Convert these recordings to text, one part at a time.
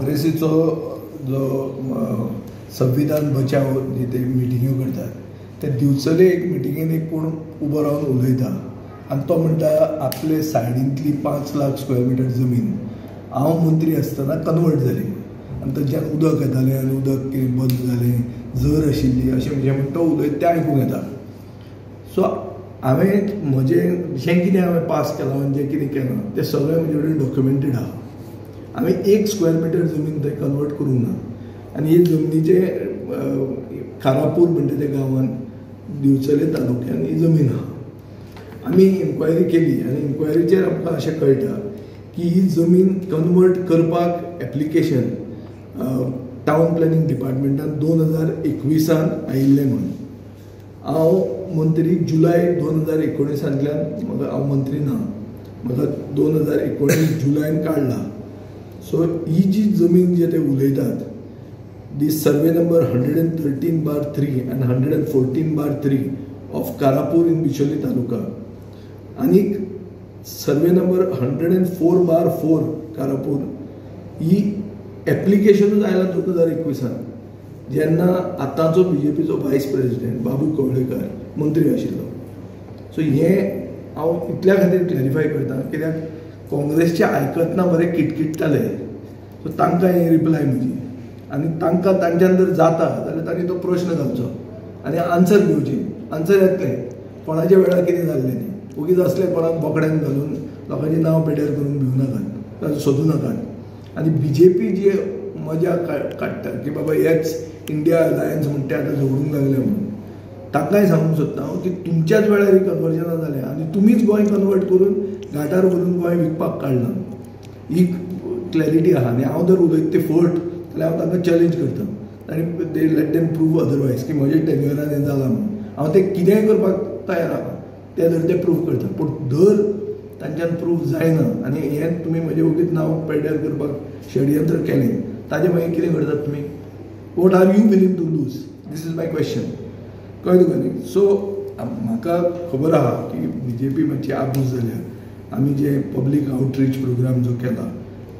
काँग्रेसीचो जो संविधान बचाव जी ते मिटिंग्यो करतात ते दिवचले एक मिटिंगेन एक कोण उबो रावन उलयता आनी तो म्हणटा आपले सायडींतली 5 लाख स्क्वेअर मिटर जमीन हांव मंत्री आसतना कन्वर्ट जाली आनी थंयच्यान उदक येतालें आनी उदक कितें बंद जालें, जर आशिल्ली अशें म्हणजे म्हण तो उलयता तें आयकूंक येता. सो हांवें म्हजें जें कितें हांवें पास केलां आनी जें कितें केलां तें सगळें म्हजे कडेन डॉक्युमेंटेड आहा. हांवें 1 स्क्वेअर मिटर जमीन थंय कन्वर्ट करूंक ना आनी हे जमनीचे कारापूर म्हणटा त्या गांवान दिवचले तालुक्यान ही जमीन आहा. आमी इन्क्वायरी केली आनी इन्क्वायरीचेर आमकां अशें कळटा की ही जमीन कन्वर्ट करपाक एप्लिकेशन टावन प्लॅनिंग डिपार्टमेंटान 2021 आयिल्लें म्हणून. हांव मंत्री जुलय 2019 म्हाका हांव मंत्री ना, म्हाका 2019 जुलयान काडला. सो ही जी जमीन जे ते उलयतात the survey number 113/3 and 114/3 of Karapur in Bicholim taluka आनीक सर्वे नंबर 104/4 कारापूर ही एप्लिकेशनूच आयला 2021 जेन्ना आतांचो बीजेपीचो वायस प्रेसिडेंट बाबू कवळेकर मंत्री आशिल्लो. सो हें हांव इतल्या खातीर क्लॅरिफाय करता कित्याक काँग्रेसचे आयकतना बरें किटकिट्टाले. सो तांकां हें रिप्लाय म्हजी आनी तांकां तांच्यान जर जाता जाल्यार तांणी तो प्रश्न घालचो आनी आन्सर दिवची. आन्सर येतलें कोणाच्या वेळार कितें जाल्लें तें. ओगीच असलें कोणाक बोकड्यान घालून लोकांचें नांव पेड्यार करून भिवू नाकात, सोदूं नाकात. आनी बीजेपी जी मजा काडटा की बाबा हेच इंडिया अलायन्स म्हणटा ते आतां झगडूंक लागले म्हणून, तांकांय सांगूंक सोदता हांव की तुमच्याच वेळार ही कन्वर्जनां जालें आनी तुमीच गोंय कन्वर्ट करून घाटार व्हरून गोंय विकपाक काडलां. ही क्लॅरिटी आहा आनी हांव जर उलयता तें फट जाल्यार हांव तांकां चॅलेंज करता आनी they let them prove otherwise की म्हज्या टेन्युअरान हें जालां म्हणून. हांव तें कितेंय करपाक तयार आहा तें जर तें प्रूव करता, पूण जर तांच्यान प्रूव जायना आनी हें तुमी म्हजें ओगीच नांव पेड्यार करपाक षडयंत्र केलें ताजें मागीर कितें करतात तुमी? What are you willing to lose? This is my question. कळ्ळें तुका न्ही? सो म्हाका खबर आहा की बीजेपी मातशी आबूज जाल्या. आमी जे पब्लीक आवटरीच प्रोग्राम जो केला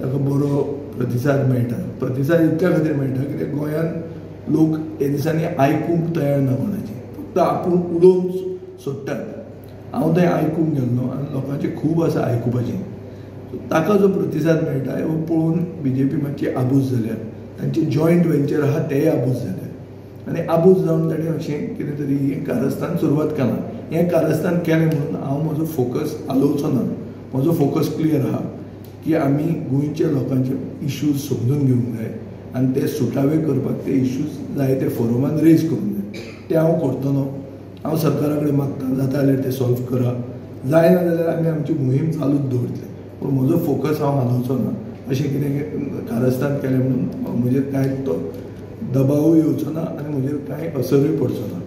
ताका बरो प्रतिसाद मेळटा. प्रतिसाद इतल्या खातीर मेळटा कित्याक गोंयांत लोक हे दिसांनी आयकूंक तयार ना कोणाची, फक्त आपूण उलोवन सोडटात. हांव थंय आयकूंक गेल्लो आनी लोकांचें खूब आसा आयकुपाचें. ताका जो प्रतिसाद मेळटा हो पळोवन बीजेपी मातशी आबूज जाल्या. तांचे जॉयंट वेंचर आहा तेय आबूज जाले आनी आबूज जावन ताणें अशें कितें तरी हें कारस्थान सुरवात केलां. हें कारस्थान केलें म्हणून हांव म्हजो फोकस हालोवचो ना. म्हजो फोकस क्लियर आहा की आमी गोंयच्या लोकांचे इश्यूज समजून घेवंक जाय आनी ते सुटावे करपाक ते इश्यूज जाय ते फोरमान रेज करूंक जाय. ते हांव करतलो. हांव सरकारा कडेन मागता जाता जाल्यार ते सॉल्व करा, जायना जाल्यार आमी आमची मोहीम चालूच दवरतले, पूण म्हजो फोकस हांव हालोवचो ना. अशें कितें कारस्थान केलें म्हणून म्हजेर कांय तो दबावूय येवचो ना आनी म्हजेर कांय असरूय पडचो ना.